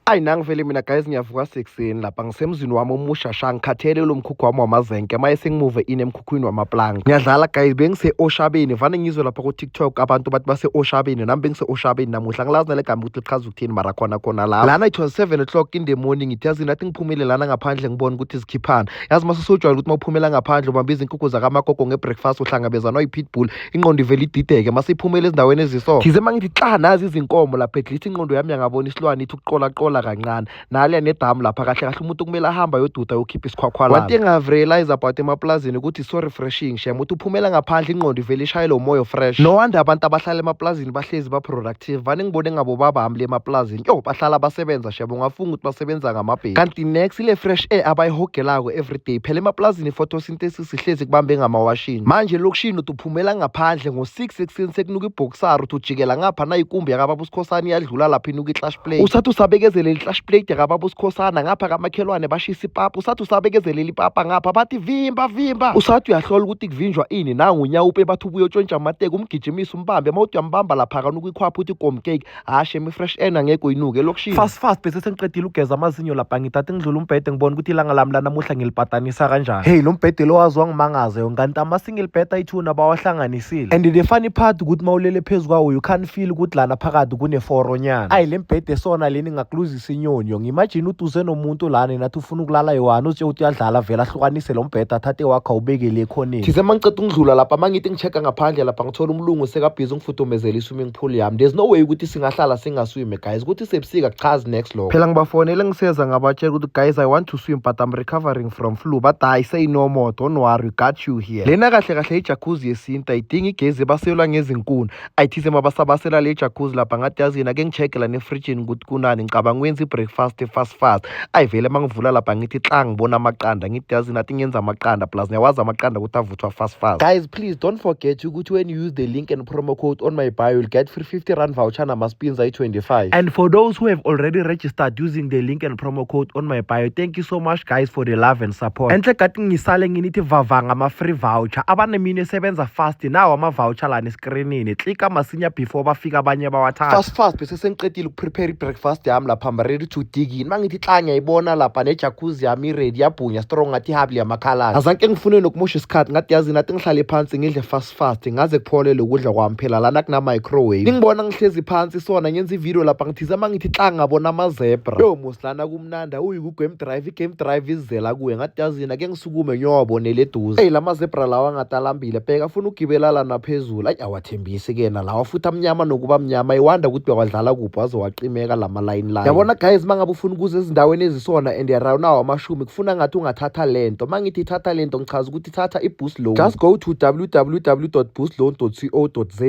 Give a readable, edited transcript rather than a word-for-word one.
Ayi, nangivele mina guys, ngiyavuka sekuseni lapha, ngisemzini wami omusha sha. Ngikhathele lo mkhukhu wami wamazenke, maye sengimuve in emkhukhwini wamaplanka. Ngiyadlala guys, bengise-Oshabeni. Vane ngizwe lapha ku-TikTok abantu bathi base-Oshabeni, nami bengise-Oshabeni namuhla. Ngilazi nale gama ukuthi lichaza ukuthini, mara khona khona lapha lana. It was 7 o'clock in the morning. Ngithi yazi, nathi ngiphumile lana ngaphandle, ngibona ukuthi zikhiphana. Yazi mase sewujwayele ukuthi uma uphumela ngaphandle ubamba izinkukhu zakamagogo nge-breakfast, uhlangabezana yi-pitbull, ingqondo ivele idideke mase iphumele ezindaweni eziso thize. Uma ngithi xa, nazi izinkomo lapha, at least ingqondo yami yangabona isilwane, ithi ukuqolaqola kancane naliya nedamu lapha. Kahle kahle umuntu kumele ahambe ayoduda, ayokhipha isikhwakhwalala. One thing I've realized about emaplazini ukuthi so refreshing shem, ukuthi uphumela ngaphandle, ingqondo ivele ishayele umoya fresh. No wonder abantu abahlala emaplazini bahlezi ba-productive. Vane ngibone ngabo babami le emaplazini, yo, bahlala basebenza shem, ungafunga ukuthi basebenza ngamabheki. Kanti next ile fresh air abayihogelako everyday. Phela emaplazini i-photosynthesis ihlezi kubambe ngamawashini. Manje elokishini uthi uphumela ngaphandle ngo-6 ekuseni, sekunuka ibhoksari, uthi ujikela ngapha nayikumbi yakababa uSikhosana iyadlula lapha, inuka i-clutch plate. Usathi usabekezelela i-clutch plate yakababa uSikhosana, ngapha kamakhelwane bashisa ipapa. Usathi usabekezelela ipapa, ngapha bathi vimba vimba. Usathi uyahlola ukuthi kuvinjwa ini, nangu unyawupe, bathi ubuye utshontsha amateki. Umgijimisa, umbambe, uma uthi uyambamba lapha kanuka ikhwapha, uthi gomcake. Hashe, i-fresh air angeke uyinuke elokishini. Fast fast, bese sengiqedile ukugeza amazinyo lapha, ngithathe ngidlula umbhede, ngibona ukuthi ilanga lami lanamuhla ngilipatanisa kanjani. Hey, lo mbhede lo wazi wangimangaza yo, kanti ama-single bed ayi-two bawahlanganisile. And the funny part ukuthi uma ulele phezu kwawo, you can't feel ukuthi lana phakathi kuneforonyana. Ayi, le mbhede sona leni ngakuluzisa inyoni yo. Ngimagine ukuthi uze nomuntu lana, nathi ufuna ukulala yi-one, uzitshe ukuthi uyadlala, vele ahlukanise lo mbhede, athathe wakho awubekele ekhoneni. Thize uma ngiceda ukudlula lapha, uma ngithi ngi-check-a ngaphandle lapha, ngithola umlungu sekabhizi ungifudumezela i-swimming pool yami. There's no way ukuthi singahlala singaswime guys, ukuthi sebusika kuchazi next lokho. Phela ngibafonele ngiseza, ngabatshela ukuthi guys, I want to swim but I'm recovering from flu. But hayi, say no more, don't worry, we got you here. Lena kahle kahle ijacuzzi yesintu, ayidingi igezi, baselwa ngezinkuni. Ayithize mabasabasela le jacuzzi lapha, ngathi yazini, ake ngi-check-e la nefrijini ukuthi kunani. Ngicabanga ukwenza i-breakfast fast fast. Ayivele uma ngivula lapha, ngithi xa, ngibona amaqanda. Ngithi yazini, athi ngenza amaqanda, plus ngiyawazi amaqanda ukuthi avuthwa fast fast. Guys, please don't forget ukuthi when you use the link and promo code on my bio, you'll get free R50 voucher nama-spins ayi-25. And for those who have already registered using the link and promo code on my bio, thank you so much guys for the love and support. Enhle kati ngisale nginithi vava ngama-free voucher abanemini esebenza fast. Nawo ama-voucher lana eskrinini, klika masinya before bafika abanye bawathatha. Fast fast, bese sengiqedile ukuprepare i-breakfast yami lapha, I'm ready to dig in. Uma ngithi xa, ngiyayibona lapha nejacuzzi yami i-ready, yabhunya strong ngathi ihabli yamakhalasi. Azanke ngifune nokumosha isikhathi, ngathi yazi, nathi ngihlale phansi ngidle fast fast, ngaze kuphole lokudla kwami. Phela lana kuna-microwave. Ningibona ngihlezi phansi sona ngenza ividiyo lapha, ngithize uma ngithi xa, ngabona amazebra. Yo mos, lana kumnandi, awuyi ku-game drive, i-game drive izizela kuye. Ngathi yazini, ake ngisukume ngiyowabonela eduze. Eyi, la mazebra lawa ngathi alambile, bheka, afuna ukugibela lana phezulu. Ayi, awathembisi-ke na lawa, futhi amnyama nokuba mnyama. Iwanda ukuthi bewadlala kuphi waze waqimeka lama line line. Yabona guys, uma ngabe ufuna ukuza ezindaweni ezisona and nawo amashumi, kufuna ngathi ungathatha lento. Uma ngithi thatha lento, ngichaza ukuthi thatha i-boost loan. Just go to www boostloan co za.